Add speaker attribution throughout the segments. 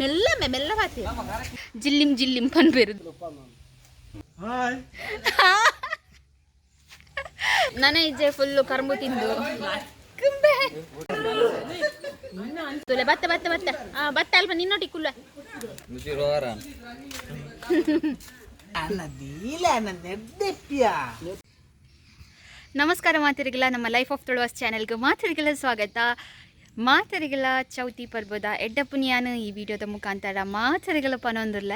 Speaker 1: ಮೆಲ್ಲ ಮೆಲ್ಲ ಬಾತೆ ಜಿಲ್ಲಿಂ ಜಿಲ್ಲಿಂ ಪನ್ಪೇರು.
Speaker 2: ಹಾಯ್.
Speaker 1: ನನ ಇಜ್ಜೆ ಫುಲ್ಲು ಕರ್ಮು ತಿಂದು ಕುಂಬೆ. ತುಲೆ ಬತ್ತ ಬತ್ತ ಬತ್ತ ಆ ಬತ್ತ ಅಲ್ಪ ನಿನ್ನೊಟ್ಟಿ ಕುಲ್ಲ. ನಮಸ್ಕಾರ ಮಾತರಿಗೆಲ್ಲ, ನಮ್ಮ ಲೈಫ್ ಆಫ್ ತುಳುವಾಸ್ ಚಾನೆಲ್ಗೆ ಮಾತರಿಗೆಲ್ಲ ಸ್ವಾಗತ. ಮಾತರಿಗೆಲ್ಲ ಚೌತಿ ಪರ್ಬದ ಎಡ್ಡಪುನಿಯಾನು ಈ ವಿಡಿಯೋದ ಮುಖಾಂತರ ಮಾತರಿಗೆಲ್ಲ ಪನೊಂದುಲ್ಲ.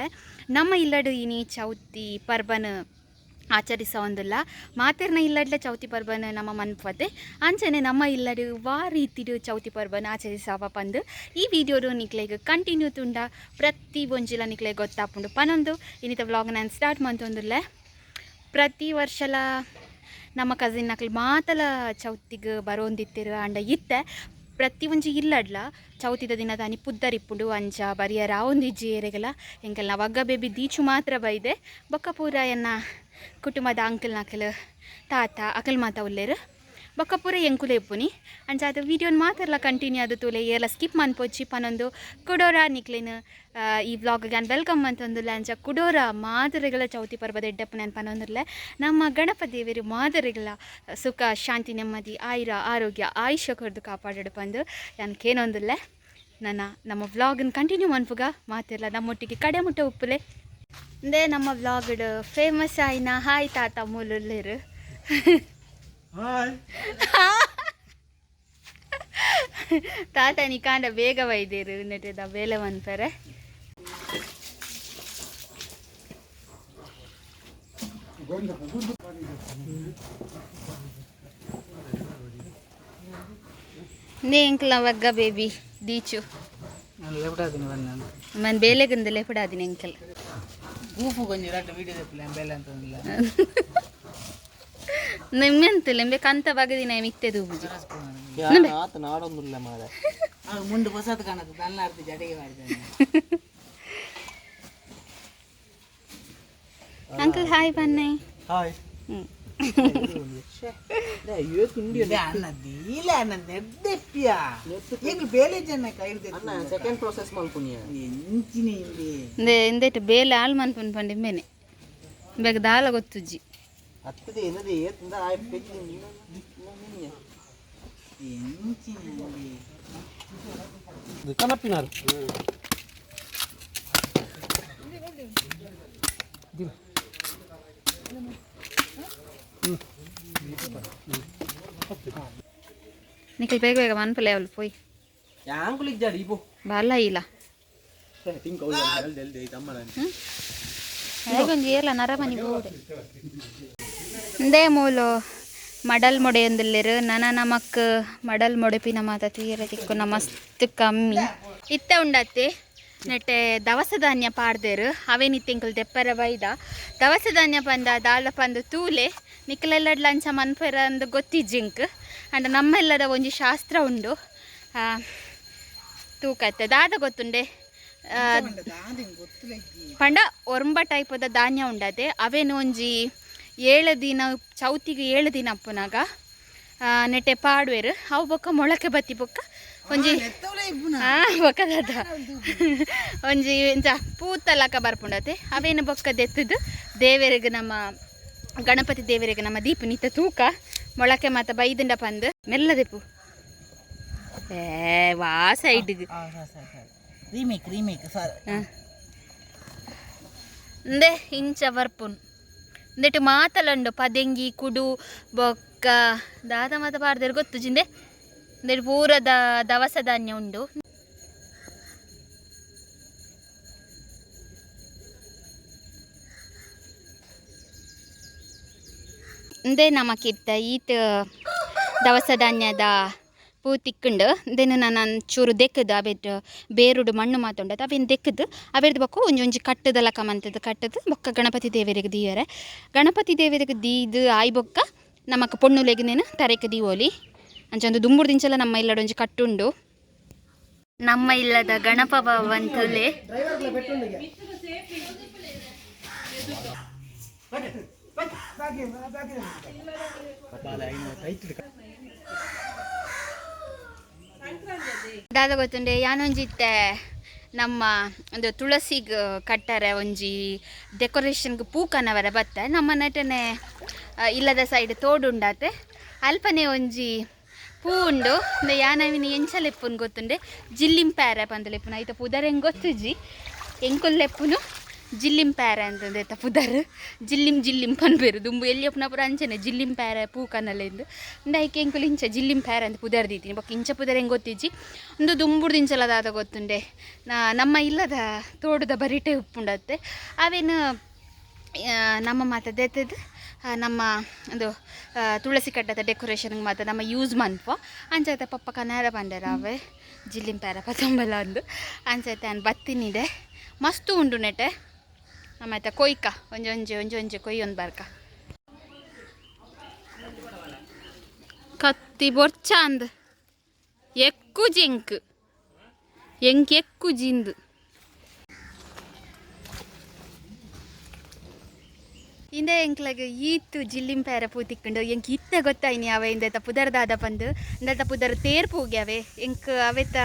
Speaker 1: ನಮ್ಮ ಇಲ್ಲಡು ಇನಿ ಚೌತಿ ಪರ್ಬನ ಆಚರಿಸೋಂದಿಲ್ಲ. ಮಾತಿರ್ನ ಇಲ್ಲಡ್ಲೆ ಚೌತಿ ಪರ್ಬನ ನಮ್ಮ ಮನ್ಪತೆ ಅಂಚನೆ ನಮ್ಮ ಇಲ್ಲಡು ವಾ ರೀತಿಡು ಚೌತಿ ಪರ್ಬನ ಆಚರಿಸವ ಪಂದು ಈ ವಿಡಿಯೋಡು ನಿಕ್ಲೆಗ್ ಕಂಟಿನ್ಯೂ ತುಂಡ ಪ್ರತಿ ಒಂಜಿಲ ನಿಕ್ಲೆಗ್ ಗೊತ್ತಾಪುಂಡು ಪನೊಂದು ಇನ್ನಿತ ವ್ಲಾಗ್ ನಾನು ಸ್ಟಾರ್ಟ್ ಮಂತೊಂದುಲ್ಲ. ಪ್ರತಿ ವರ್ಷಲ ನಮ್ಮ ಕಸಿನ್ ನಕಲು ಮಾತಲ ಚೌತಿಗೆ ಬರೋಂದಿತ್ತಿರು. ಅಂಡ ಇತ್ತೆ ಪ್ರತಿ ಒಂಜಿ ಇಲ್ಲಡ್ಲ ಚೌತಿದ ದಿನ ತಾನಿ ಪುದ್ದರಿಪ್ಪುಂಡು ಅಂಚ ಬರಿಯರ ಆವೊಂದಿಜ್ಜಿ ಏರೆಗಲ. ಎಂಕಲ್ನ ವಗ್ಗ ಬೇಬಿ ದೀಚು ಮಾತ್ರ ಬೈದೆ. ಬೊಕ್ಕ ಪೂರ ಎನ್ನ ಕುಟುಂಬದ ಅಂಕಲ್ ನಕಲ್ ತಾತ ಅಕಲ್ ಮಾತ ಉಲ್ಲೇರು. ಬೊಕ್ಕ ಪೂರ ಎಂಕುಲೆ ಇಪ್ಪುನಿ. ಅಂಚ ಅದು ವೀಡಿಯೋನ ಮಾತೆರ್ಲ ಕಂಟಿನ್ಯೂ ಅದು ತೂಲೆ, ಏರ್ಲ ಸ್ಕಿಪ್ ಮನ್ಪೊಚ್ಚಿ ಪನೊಂದು ಕುಡೋರ ನಿಕ್ಲೆನ್ ಈ ವ್ಲಾಗ್ಗೆ ನಾನು welcome ಅಂತಂದುಲ್ಲ. ಅಂಚ ಕುಡೋರ ಮಾದರಿಗಳ ಚೌತಿ ಪರ್ಬದ ಎಡ್ಡಪ್ಪು ನಾನು ಪನೊಂದುಲ್ಲ. ನಮ್ಮ ಗಣಪ ದೇವರು ಮಾದರಿಗಳ ಸುಖ ಶಾಂತಿ ನೆಮ್ಮದಿ ಆಯುರ ಆರೋಗ್ಯ ಆಯುಷ್ಯ ಕೊರ್ದು ಕಾಪಾಡಡು ಪಂದು ನಾನು ಕೇನೊಂದುಲ್ಲ. ನನ್ನ ನಮ್ಮ ವ್ಲಾಗನ್ನು ಕಂಟಿನ್ಯೂ ಮನ್ಪುಗ ಮಾತಿರ್ಲ ನಮ್ಮೊಟ್ಟಿಗೆ ಕಡೆ ಮುಟ್ಟ ಉಪ್ಪುಲೆ. ಅಂದೇ ನಮ್ಮ ವ್ಲಾಗ್ಡ್ ಫೇಮಸ್ ಆಯಿನ ಹಾಯ್ ತಾತ ಮೂಲುಲ್ಲೇರು.
Speaker 2: ಹಾಯ್.
Speaker 1: ತಾತ ನಿಕಾಂಡ ಬೇಗ ಬೈದೇರು ನೆಟ್ಟದ ಬೇಲೆ ಮನ್ಪರೆ. ನೇ ಎಂಕ್ಲ ವಗ್ಗ ಬೇಬಿ ದೀಚು ಮನ್ ಬೇಲೆಗಂದು ಲೆಪಡಾದಿನ ಎಂಕಲ್.
Speaker 3: ಗೂಫು ಕೊಂಚ ರಡ್ಡ್ ವೀಡಿಯೋ ದೆಪ್ಪುಲೆ ಬೇಲೆ ಅಂತಂದಿಲ್ಲ.
Speaker 1: ನಿಮ್ಮೆಂತಲ್ಲ ಎಂಬೆ ಕಂತ ಬಗದಿನ ಮಿತ್ತೆ ದೂಬುಜಿ.
Speaker 4: ಆತ ನಾಡೊಂದುಲ್ಲ ಮಾರೆ.
Speaker 3: ಅವು ಮುಂಡು ಹೊಸದು ಕಾಣುತ್ತೆ ತನ್ನ ಅರ್ಧ ಜಡೆಗೆ ಮಾಡಿದ್ದಾನೆ.
Speaker 1: ಅಂಕಲ್ ಹಾಯ್ ಬನ್ನಿ.
Speaker 4: ಹಾಯ್.
Speaker 3: ಅಣ್ಣ ದೀಲ ಅಣ್ಣ ನೆದ್ದೆಪ್ಪಿಯ ಎಂಗ್ಲು ಬೇಲೆ ಜನ ಕೈ
Speaker 4: ಅಣ್ಣ ಸೆಕೆಂಡ್ ಪ್ರೊಸೆಸ್ ಮಲ್ಪುನಿಯ.
Speaker 3: ಎಂಚಿನ ಇಂದಿ.
Speaker 1: ಇಂದೆ ಇಂದೆಟ್ ಬೇಲೆ ಆಲ್ ಮನ್ಪುನ್ ಪಂಡಿ ಮೇನೆ ಬೇಗ ದಾಲ ಗೊತ್ತುಜ್ಜಿ.
Speaker 4: ಅತ್ತದೆ ಏನದೆ ಏತಂದ ಆಯ್ ಪೆಜ್ಜಿ.
Speaker 3: ಎಂಚಿನ ಇಂದಿ.
Speaker 2: ಕನಪಿನಾರು.
Speaker 1: ನಿಖಲ್ ಬೇಗ ಬೇಗ ಮನ್ಪಲೆ ಅವಳು ಪೋಯ್.
Speaker 4: ಯಾಂಕುಲಿಗ್ ಜಾಡಿ ಇಪೋ.
Speaker 1: ಬಾಲ ಇಲ್ಲ ಹೇಗೊಂಜಿ ಏರ್ಲ ನರಮನಿ ಬೋಡೆ ಇಂದೇ ಮೂಲು ಮಡಲ್ ಮೊಡೆಯೊಂದುಲ್ಲೆರ್. ನನ ನಮಕ್ ಮಡಲ್ ಮೊಡೆಪಿನ ಮಾತ ತೀರ ತಿಕ್ಕುನ ಮಸ್ತ್ ಕಮ್ಮಿ. ಇತ್ತೆ ಉಂಡತ್ತೆ ನೆಟ್ಟೆ ದವಸ ಧಾನ್ಯ ಪಾಡ್ದೆರ್. ಅವೇನಿತ್ತೆ ಎಂಕುಲು ದೆಪ್ಪರ ಬೈದ. ದವಸ ಧಾನ್ಯ ಪಂದ ದಾಲ ಪಂದು ತೂಲೆ ನಿಕ್ಲೆಲ್ಲಡ್ಲ ಅಂಚ ಮನ್ಪೆರ ಅಂದ್ ಗೊತ್ತಿಜ್ಜಿಂಕ್. ಅಂಡ ನಮ್ಮೆಲ್ಲದ ಒಂಜಿ ಶಾಸ್ತ್ರ ಉಂಡು. ತೂಕತ್ತೆ ದಾದ ಗೊತ್ತುಂಡೆ ಪಂಡ ಒರಂಬ ಟೈಪದ ಧಾನ್ಯ ಉಂಡತೆ. ಅವೇನು ಒಂಜಿ 7 ದಿನ ಚೌತಿಗೆ 7 ದಿನ ಅಪ್ಪುನಾಗ ನೆಟ್ಟೆ ಪಾಡುವೆರು. ಅವು ಬೊಕ್ಕ ಮೊಳಕೆ ಬತ್ತಿ ಬೊಕ್ಕ ಒಂಜಿ ಬೊಕ್ಕ ದಾದ ಒಂಜಿ ಇಂಚ ಪೂತಲಕ ಬರ್ಪುಂಡತೆ. ಅವೇನು ಬೊಕ್ಕ ದೆತ್ತದು ದೇವರಿಗೆ ನಮ್ಮ ಗಣಪತಿ ದೇವರಿಗೆ ನಮ್ಮ ದೀಪ ನಿತ್ತ ತೂಕ ಮೊಳಕೆ ಮಾತ ಬೈದುಂಡ ಪಂದು ಮೆಲ್ಲದೆಪ್ಪು ಏ ವಾ ಸೈಡ್ಗೆ.
Speaker 3: ರೀಮೇಕ್ ರೀಮೇಕ್ ಸಾರಿ.
Speaker 1: ಇಂದೆ ಇಂಚ ಬರ್ಪುನ್ ಇಂದೆಟ್ ಮಾತಲುಂಡು ಪದೆಂಗಿ ಕುಡು ಬೊಕ್ಕ ದಾದ ಮಾತ ಪಾಡ್ದೆರ್ ಗೊತ್ತು ಜಿಂದೆ. ಇಂದೆಟ್ ಪೂರದ ದವಸ ಧಾನ್ಯ ಉಂಡು. ಇಂದೆ ನಮಕಿತ್ತ ಈತ್ ದವಸ ಧಾನ್ಯದ ಪೂ ತಿಕ್ಕುಂಡು. ಇಂದೆನ್ ನನ ಚೂರು ದೆಕ್ಕದು ಅವೆಟ್ ಬೇರುಡು ಮಣ್ಣು ಮಾತುಂಡತ ಅವೇನು ದೆಕ್ಕದು ಅವೆರ್ದು ಬೊಕ್ಕ ಒಂಜಿ ಒಂಜಿ ಕಟ್ಟದ ಲಕ ಮಂತದ ಕಟ್ಟದು ಬೊಕ್ಕ ಗಣಪತಿ ದೇವರಿಗೆ ದೀಯರೆ. ಗಣಪತಿ ದೇವರಿಗೆ ದೀದು ಆಯ್ ಬೊಕ್ಕ ನಮಕ್ ಪೊಣ್ಣುಲೆಗ್ ತರೆಕ್ ದೀವೊಲಿ. ಅಂಚ ಒಂದು ದುಂಬುಡ್ದಿಂಚಲ ನಮ್ಮ ಇಲ್ಲಡ್ ಒಂಜಿ ಕಟ್ಟುಂಡು. ನಮ್ಮ ಇಲ್ಲದ ಗಣಪ ಬಾವಂತುಲೆ. ದಾದ ಗೊತ್ತುಂಡೆ ಯಾನೊಂಜಿತ್ತೆ ನಮ್ಮ ಒಂದು ತುಳಸಿಗ್ ಕಟ್ಟರೆ ಒಂಜಿ ಡೆಕೋರೇಷನ್ಗೆ ಪೂ ಕನವರ ಬತ್ತ ನಮ್ಮ ನಟನೆ ಇಲ್ಲದ ಸೈಡ್ ತೋಡುಂಡಾತೆ ಅಲ್ಪನೆ ಒಂಜಿ ಪೂ ಉಂಡು ಇಂದ ಯಾನವಿನ ಎಂಚ ಲೆಪ್ಪುನ್ ಗೊತ್ತುಂಡೆ ಜಿಲ್ಲಿಂಪ್ಯಾರ ಪಂದ್ ಲೆಪ್ಪುನು ಐತ ಪುದರ್ ಹೆಂಗೆ ಗೊತ್ತುಜಿ ಎಂಕುಲ್ ಲೆಪ್ಪುನು ಜಿಲ್ಲಿಂ ಪ್ಯಾರ ಅಂತಂದು ಐತ ಪುದರ್ ಜಿಲ್ಲಿಂ ಜಿಲ್ಲಿಂ ಪನ್ಪೇರು ದುಂಬು ಎಲ್ಲಿ ಅಪ್ಪನ ಪುರ ಅಂಚನೆ ಜಿಲ್ಲಿಂ ಪ್ಯಾರ ಪೂ ಕನಲೆಂದು ಇಂದ ಐಕೆ ಎಂಕುಲು ಇಂಚ ಜಿಲ್ಲಿಂ ಪ್ಯಾರ ಅಂತ ಪುದರ್ ದೀತೀನಿ ಬೊಕ್ಕ ಇಂಚ ಪುದರ್ ಹೆಂಗೆ ಗೊತ್ತಿಜ್ಜಿ ಒಂದು ದುಂಬುಡ್ದು ಇಂಚಲದಾದ ಗೊತ್ತುಂಡೆ ನಮ್ಮ ಇಲ್ಲದ ತೋಟದ ಬರಿಟೆ ಉಪ್ಪುಂಡತ್ತೆ ಅವೇನು ನಮ್ಮ ಮಾತ ದೆತ್ತದು ನಮ್ಮ ಒಂದು ತುಳಸಿ ಕಟ್ಟದ ಡೆಕೋರೇಷನ್ಗೆ ಮಾತ್ರ ನಮ್ಮ ಯೂಸ್ ಮನ್ಪೊ ಅಂಚೈತೆ ಪಪ್ಪ ಕನಾರ ಬಂಡರ ಅವೆ ಜಿಲ್ಲಿಂ ಪ್ಯಾರ ಪತಂಬಲ ಅಂದು ಅಂಚೈತೆ ಅನ್ ಬತ್ತಿನಿದೆ ಮಸ್ತು ಉಂಡು ನೆಟೆ ನಮ್ಮೈತ ಕೊಯ್ಕ ಒಂಜಿ ಒಂಜಿ ಒಂಜಿ ಒಂಜಿ ಕೊಯ್ ಒಂದು ಬರ್ಕ ಕತ್ತಿ ಬೊರ್ಚ ಅಂದ್ ಎಕ್ಕು ಜಿಂಕ್ ಎಂಕ್ ಎಕ್ಕು ಜಿಂದು ಇಂದೆ ಎಂಕ್ಲಗ್ ಈತು ಜಿಲ್ಲಿಂ ಪೇರ ಪೂ ತಿಕ್ಕಂಡು ಎಂಕ್ ಇತ್ತ ಗೊತ್ತಾಯ್ನಿ ಅವೆ ಇಂದೆತ ಪುದರ್ದಾದ ಪಂದು ಇಂದೆತ ಪುದರ್ ತೇರ್ ಪೂಗ್ಯಾವೆ ಎಂಕ್ ಅವೆತ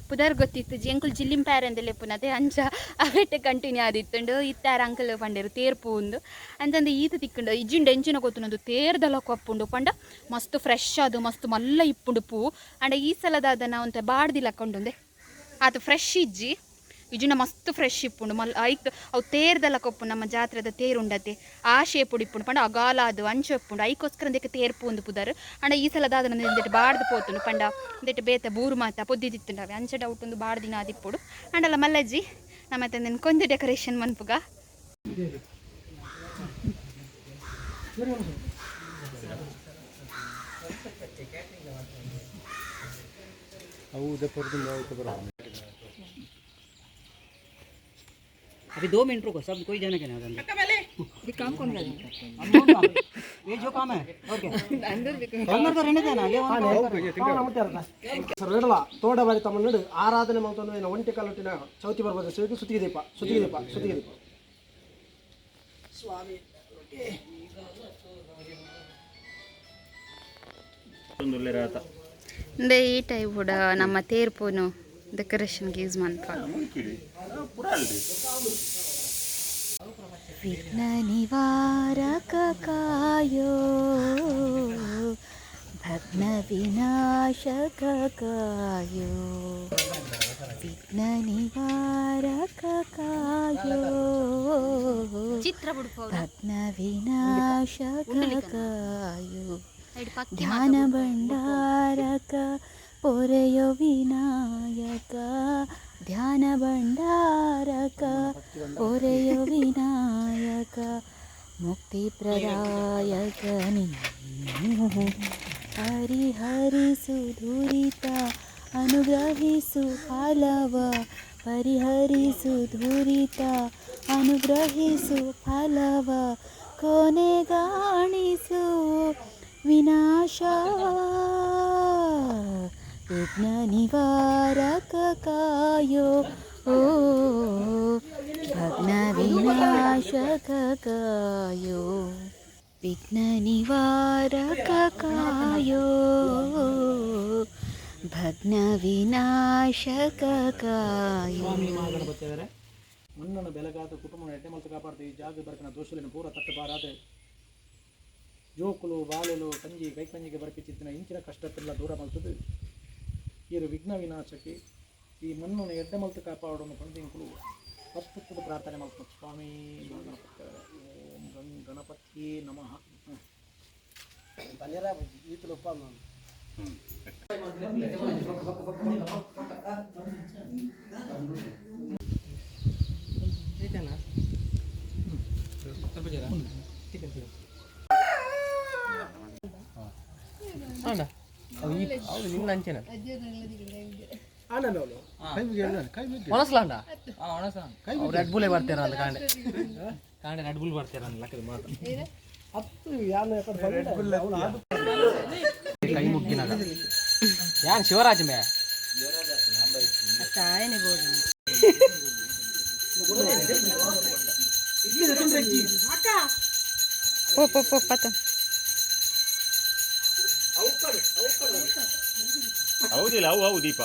Speaker 1: ಪುದರ್ ಗೊತ್ತಿತ್ತು ಎಂಕುಲು ಜಿಲ್ಲಿಂ ಪೇರ ಅಂದೆಲ್ಲ ಪುನತೆ ಅಂಚ ಅವೆಟೆ ಕಂಟಿನ್ಯೂ ಆದಿತ್ತುಂಡು ಇತ್ತಾರ ಅಂಕಲ್ ಪಂಡೇರು ತೇರ್ ಪೂ ಉಂದು ಅಂತಂದು ಈತು ತಿಕ್ಕಂಡು ಇಜ್ಜಿಂಡು ಎಂಚಿನ ಗೊತ್ತುಂಡು ತೇರ್ದಲ ಕೊಪ್ಪುಂಡು ಪಂಡ ಮಸ್ತ್ ಫ್ರೆಶ್ ಅದು ಮಸ್ತ್ ಮಲ್ಲ ಇಪ್ಪುಂಡು ಪೂ ಅಂಡ ಈ ಸಲದಾದ ನಾವು ಬಾಡ್ದಿಲ್ಲ ಕೊಂಡುಂದೆ ಅದು ಫ್ರೆಶ್ ಇಜ್ಜಿ ಇಜುನ ಮಸ್ತ್ ಫ್ರೆಶ್ ಇಪ್ಪುಂಡು ಮಲ್ ಐಕ್ ಅವು ತೇರ್ದಲ್ಲ ಕೊಪ್ಪು ನಮ್ಮ ಜಾತ್ರೆದ ತೇರು ಉಂಡತೆ ಆ ಶೇಪ್ ಇಪ್ಪುಂಡು ಪಂಡ ಅಗಾಲ ಅದು ಅಂಚು ಇಪ್ಪುಂಡು ಐಕೋಸ್ಕರ ಅಂದಕ್ಕೆ ತೇರ್ ಪೂಂದು ಪುದರ್ ಅಂಡ ಈ ಸಲ ದಾದ ಇಂದೆಟ್ ಬಾಡ್ದು ಪೋತುಂಡು ಪಂಡ ಇಂದೆಟ್ ಬೇತೆ ಬೂರು ಮಾತ ಪೊದ್ದಿತ್ತಿಂಡವೆ ಅಂಚೆ ಡೌಟ್ ಒಂದು ಬಾಡ್ದಿನ ಆದಿಪ್ಪುಡು ಅಂಡಲ ಮಲ್ಲಜ್ಜಿ ನಮ್ಮ ತಂದೆನ್ ಕೊಂದು ಡೆಕೋರೇಷನ್ ಮನ್ಪುಗ
Speaker 3: अभी 2 मिनट रुको, सब कोई जाने के नहीं अंदर। ये काम कौन करेगा? ये जो काम है और क्या अंदर तो रहने देना ये वहाँ
Speaker 2: ಸರ್ವೇಡಲ ತೋಡ ಬಾರಿ ತಮ್ಮನ್ನಡು ಆರಾಧನೆ ಮಂತೊಂದು ಒಂಟಿ ಕಲ್ಲೊಟ್ಟಿನ ಚೌತಿ ಬರ್ಬೋದು ಸೇವೆಗೆ ಸುತ್ತಿಗೆ ದೀಪ ಸುತ್ತಿಗೆ ದೀಪ ಸುತ್ತಿಗೆ ದೀಪ ಸ್ವಾಮಿ
Speaker 1: ಇಂದೆ ಈ ಟೈಪ್ ಕೂಡ ನಮ್ಮ ತೇರ್ಪೂನು ಡೆಕೋರೇಷನ್ಗೆ ಯೂಸ್ ಮನ್ಪ ವಿಘ್ನ ನಿವಾರಕ ಕಾಯೋ ಭಗ್ನ ವಿನಾಶಕ ಕಾಯೋ ವಿಘ್ನ ನಿವಾರಕ ಕಾಯೋ ಚಿತ್ರ ಭಗ್ನ ವಿನಾಶಕ ಕಾಯೋ ಧ್ಯಾನ ಭಂಡಾರಕ ಪೊರೆಯೋ ವಿನಾಯಕ ಧ್ಯಾನ ಭಂಡಾರಕ ಪೊರೆಯೋ ವಿನಾಯಕ ಮುಕ್ತಿ ಪ್ರದಾಯಕ ನೀನು ಪರಿಹರಿಸು ದುರಿತ ಅನುಗ್ರಹಿಸು ಫಲವ ಪರಿಹರಿಸು ದುರಿತ ಅನುಗ್ರಹಿಸು ಫಲವ ಕೊನೆಗಾಣಿಸು ವಿನಾಶ ವಿಘ್ನ ನಿವಾರಕ ಕಾಯೋ ಓ ಭಗ್ನ ವಿನಾಶಕ ಕಾಯೋ ವಿಘ್ನ ನಿವಾರಕ ಕಾಯೋ ಭಗ್ನ ವಿನಾಶಕ ಕಾಯೋ.
Speaker 2: ಸ್ವಾಮಿ ಮಹಾಗಣಪತಿಯವರೇ, ಮಣ್ಣನ್ನು ಬೆಳಗಾದ ಕುಟುಂಬ ಎಡ್ಡೆ ಮಲ್ತು ಕಾಪಾಡ್ತೀವಿ. ಈ ಜಾಗ ಬರ್ಕನ ದೋಷುಲಿನ ಪೂರ ತಟ್ಟಬಾರಾದೆ ಜೋಕುಲು ಬಾಲುಲು ಕಂಜಿ ಕೈಕಂಜಿಗೆ ಬರ್ಪಿಚಿತ್ತಿನ ಇಂಚಿನ ಕಷ್ಟತ್ತೆಲ್ಲ ದೂರ ಮಲ್ತದು ಈರು ವಿಘ್ನ ವಿನಾಶಕ್ಕೆ ಈ ಮಣ್ಣನ್ನು ಎಡ್ಡೆ ಮಲ್ತು ಕಾಪಾಡೋನು ಪಂಡಿಂಕುಲು ಪತ್ತುತ್ತದ ಪ್ರಾರ್ಥನೆ ಮಲ್ತು ಸ್ವಾಮಿ ಮಹಾಗಣಪತಿಯವರೇ ಓಂ ಗಂ ಗಣಪತಿಯೇ ನಮಃ.
Speaker 4: ರೆಡ್ ಬುಲ್ ಬರ್ತೀರ ಅಂತ ಕಾಂಡೆ ಕಾಂಡೆ ರೆಡ್ ಬುಲ್ ಬರ್ತೀರ ಲಕ್ಕದ ಮಾತು ಕೈ ಮುಗ್ಗಿನಾಗ ಯಾನ್ ಶಿವರಾಜ್ ಮೇ
Speaker 1: ಪೋ ಪೋ ಪೋ ಪತ
Speaker 5: ಹೌದಿಲ್ಲ ಅವು ಅವು ದೀಪ.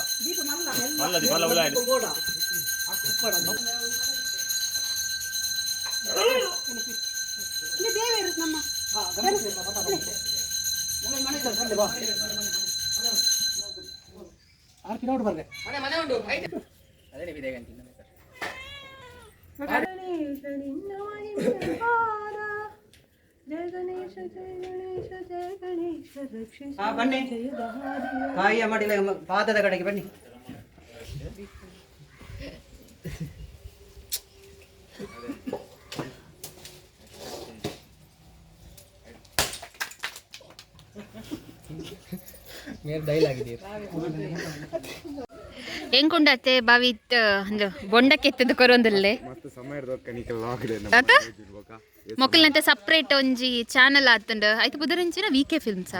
Speaker 3: ಬನ್ನಿ ತಾಯಿಯ ಮಡಿಲ ಪಾದದ ಕಡೆಗೆ ಬನ್ನಿ.
Speaker 1: ಹೆಂಗುಂಡತ್ತೆ ಬಾವಿತ್ ಅಂದ್ರೆ ಬೊಂಡಕ್ಕೆತ್ತದ ಕೊರೊಂದುಲ್ಲೆ ಮೊಕ್ಕಲ್ನಂತೆ ಸಪ್ರೇಟ್ ಒಂಜಿ ಚಾನಲ್ ಆತಂಡ್ ಐತ ಬುದರಿಂಚಿನ ವಿ ಕೆ ಫಿಲ್ಮ್ಸ್.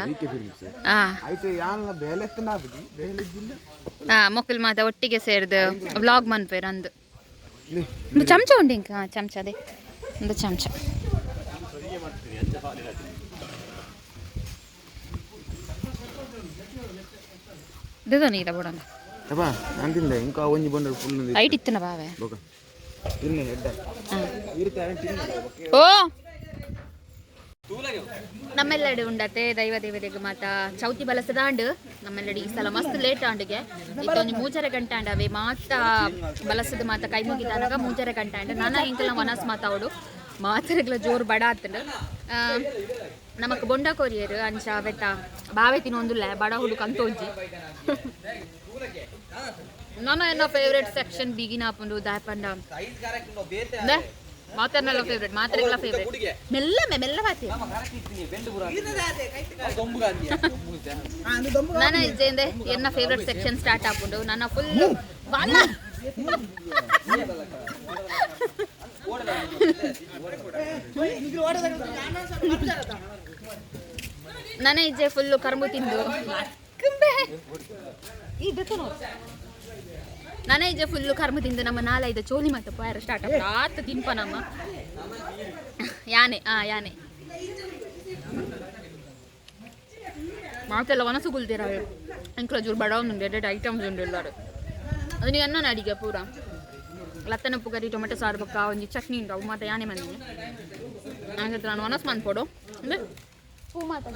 Speaker 1: ಮೊಕ್ಕಲ್ ಮಾತ ಒಟ್ಟಿಗೆ ಸೇರ್ದು ವ್ಲಾಗ್ ಮನ್ಪೇರ್ ಅಂದು. ಒಂದು ಚಮಚ ಉಂಡು ಇಂಕ. ಹಾ, ಚಮಚ, ಅದೇ ಒಂದು ಚಮಚ. ಇದು ನೀರ ಬೋಡಂದ.
Speaker 5: ಅಪ್ಪ, ನಾನು ತಿಂದೆ. ఇంకా ಒಂಜಿ ಬಂಡಲ್ ಫುಲ್.
Speaker 1: ಐಟ್ ಇತ್ತನ ಬಾವೆ.
Speaker 5: ಬೊಕ ತಿನ್ನೆ ಎಡ್ಡ ಇರುತ್ತೆ.
Speaker 1: ಓ, ನಮ್ಮೆಲ್ಲೆಡೆ ಉಂಡತೆ ದೈವ ದೇವತೆಗೆ ಮಾತ ಚೌತಿ ಬಲಸದಾಂಡ್. ನಮ್ಮೆಲ್ಲೆಡೆ ಈ ಸಲ ಮಸ್ತ್ ಲೇಟ್ ಆಂಡಿಗೆ. ಇತ್ತೊಂಜಿ ಮೂಜರೆ ಗಂಟೆ ಆಂಡ್. ಅವೇ ಮಾತ ಬಲಸದ ಮಾತ ಕೈ ಮುಗಿದಾನಾಗ ಮೂಜರೆ ಗಂಟೆ ಆಂಡ್. ನಾನ ಎಂಕಲ್ನ ವನಸ್ ಮಾತಾವಡು ಮಾತರೆಗ್ಲ ಜೋರು ಬಡ ಆತಂಡ್. ನಮಕ್ ಬೊಂಡ ಕೊರಿಯರು ಅಂಚ ಅವೆತ ಬಾವೆ ತಿನ್ನೊಂದುಲ್ಲ ಬಡ ಹುಡುಕ ಅಂತ ಒಂಜಿ. ನನ್ನ ಎನ್ನ ಫೇವ್ರೆಟ್ ಸೆಕ್ಷನ್ ಬಿಗಿನ ಆಪುಂಡು ದಾಯಪಂಡ ಮಾತರ್ನೆಲ್ಲ ಫೇವ್ರೆಟ್, ಮಾತ್ರೆಗಳ ಫೇವ್ರೆಟ್. ಮೆಲ್ಲ ಮೆಲ್ಲ ಬಾತಿ. ನನ್ನ ಇಜ್ಜೆಂದೆ ಎನ್ನ ಫೇವ್ರೆಟ್ ಸೆಕ್ಷನ್ ಸ್ಟಾರ್ಟ್ ಆಪುಂಡು. ನನ್ನ ಫುಲ್ ನನ್ನ ಇಜ್ಜೆ ಫುಲ್ಲು ಕರ್ಮು ತಿಂದು ನನ್ನ ಇಜ್ಜೆ ಫುಲ್ಲು ಕರ್ಮು ತಿಂದು ನಮ್ಮ ನಾಲೈದು ಚೋಲಿ ಮಾತ ಪೋಯರ ಸ್ಟಾರ್ಟ್ ಆಪುಂಡು. ಆತ ತಿನ್ಪ ನಮ್ಮ ಯಾನೆ ಆ ಯಾನೆ ಮಾತೆಲ್ಲ ವನಸು ಗುಲ್ದಿರ. ಎಂಕ್ಲ ಜೂರು ಬಡ ಉಂಡು, ಎರಡೆರಡು ಐಟಮ್ಸ್ ಉಂಡು ಎಲ್ಲಾರು. ಅದು ನೀವು ಅನ್ನ ಅಡಿಗೆ ಪೂರ ಲತ್ತನ ಉಪ್ಪು ಕರಿ, ಟೊಮೆಟೊ ಸಾರು ಬೊಕ್ಕ ಒಂಜಿ ಚಟ್ನಿ ಉಂಟು. ಅವು ಮಾತ ಯಾನೆ ಮಂದಿನಿ. ಹಂಗಂತ ನಾನು ವನಸ್ ಮನ್ಪೊಡು ಅಂದ್ರೆ ಹೂ ಮಾತ.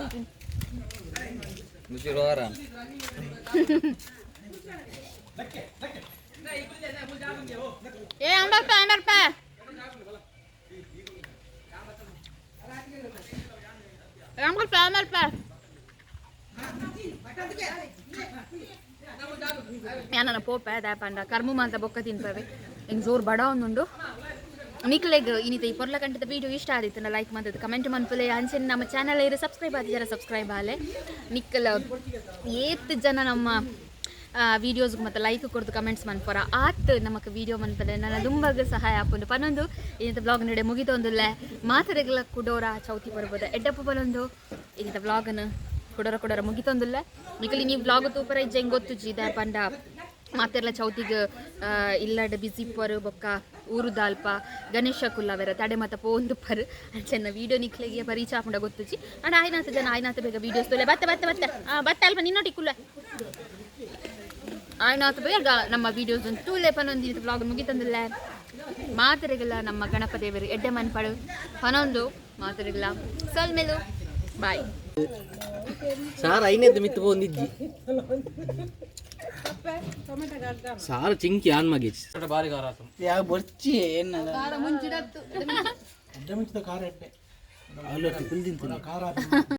Speaker 1: ಏ, ಅಂಬರ್ಪ ಅಂಬರ್ಪ ಅಂಬರ್ಪ ಅಂಬರ್ಪ. ಯಾನನ ಪೋಪೆ ದಾಪಂಡ ಕರ್ಮು ಮಾತ ಬೊಕ್ಕ ತಿನ್ಪವೆ. ಎಂಗ್ ಜೋರು ಬಡ ಒಂದುಂಡು. ನಿಕ್ಲೆಗ್ ಇನ್ನಿತ ಈ ಪೊರ್ಲ ಕಂಟದ ವೀಡಿಯೋ ಇಷ್ಟ ಆದಿತ್ತು ಲೈಕ್ ಮಂತದ್ದು ಕಮೆಂಟ್ ಮನ್ಪುಲೆ. ಅಂಚನೆ ನಮ್ಮ ಚಾನಲ್ ಇರು ಸಬ್ಸ್ಕ್ರೈಬ್ ಆದಿಜಾರ ಸಬ್ಸ್ಕ್ರೈಬ್ ಆಲೆ. ನಿಕ್ಕಲ ಏತ್ ಜನ ನಮ್ಮ ವೀಡಿಯೋಸ್ಗೆ ಮತ್ತು ಲೈಕ್ ಕೊಡ್ದು ಕಮೆಂಟ್ಸ್ ಮನ್ಪೊರ ಆತ್ ನಮಕ್ ವೀಡಿಯೋ ಮನ್ಪದೆ ನನ್ನ ದುಂಬಗ್ ಸಹಾಯ ಆಪುಂಡು ಪನೊಂದು ಇನ್ನಿತ ಬ್ಲಾಗ್ ನಡೆ ಮುಗಿತೊಂದುಲ್ಲೆ. ಮಾತರೆಗ್ಲ ಕುಡೋರ ಚೌತಿ ಬರ್ಬೋದು ಎಡ್ಡಪ್ಪ ಬಲೊಂದು ಇನ್ನಿತ ಬ್ಲಾಗನ್ನು ಕುಡೋರ ಕುಡೋರ ಮುಗಿತೊಂದುಲ್ಲೆ. ನಿಕಲಿ ನೀವು ಬ್ಲಾಗ್ ತೂಪರ ಇಜ್ಜೆ ಹೆಂಗೆ ಗೊತ್ತುಜಿ ದಾಯೆ ಪಂಡ ಮಾತೆರ್ಲ ಚೌತಿಗ್ ಇಲ್ಲಡ್ ಬಿಸಿ ಇಪ್ಪರು ಬೊಕ್ಕ ಊರುದಾಲ್ಪ ಗಣೇಶ ಕುಲ್ಲವೆರ ತಡೆ ಮತ ಪೋಂದು ಪರ್ ಅಂಚೆನ್ನ ವೀಡಿಯೋ ನಿಕ್ಲೆಗೆ ರೀಚ್ ಆಪುಂಡ ಗೊತ್ತುಜಿ. ಅಂಡ ಆಯ್ನಾತ ಜನ ಆಯ್ನಾತ ಬೇಗ ವೀಡಿಯೋಸ್ ತೊಲೆ ಬತ್ತೆ ಬತ್ತೆ ಬತ್ತೆ ಬತ್ತೆ ಅಲ್ಪ ನಿನ್ನೊಟ್ಟಿ ಕುಲ್ಲ ಆಯ್ನಾತ ಬೇಗ ನಮ್ಮ ವೀಡಿಯೋಸ್ ತೂಲೆ ಪನೊಂದು ಬ್ಲಾಗ್ ಮುಗಿತಂದಿಲ್ಲ. ಮಾತರೆಗೆಲ್ಲ ನಮ್ಮ ಗಣಪ ದೇವರು ಎಡ್ಡೆ ಮನ್ಪಡು ಪನೊಂದು ಮಾತರೆಗೆಲ್ಲ ಸಲ್ಮೆಲು ಬಾಯ್.
Speaker 4: ಸಾರ್ ಐನೇದು ಮಿತ್ತು ಪೋಂದಿಜ್ಜಿ ಸಾರು ಚಿಂಕಿ ಆನ್ ಮಗೇಜ್ ಬಾರಿ ಖಾರ.
Speaker 3: ಯಾವ ಬೊರ್ಚಿ ಏನ?
Speaker 2: ಎಡ್ಡೆ ಮುಂಚಿದ ಖಾರ ಎಡ್ಡೆ. ಖಾರ.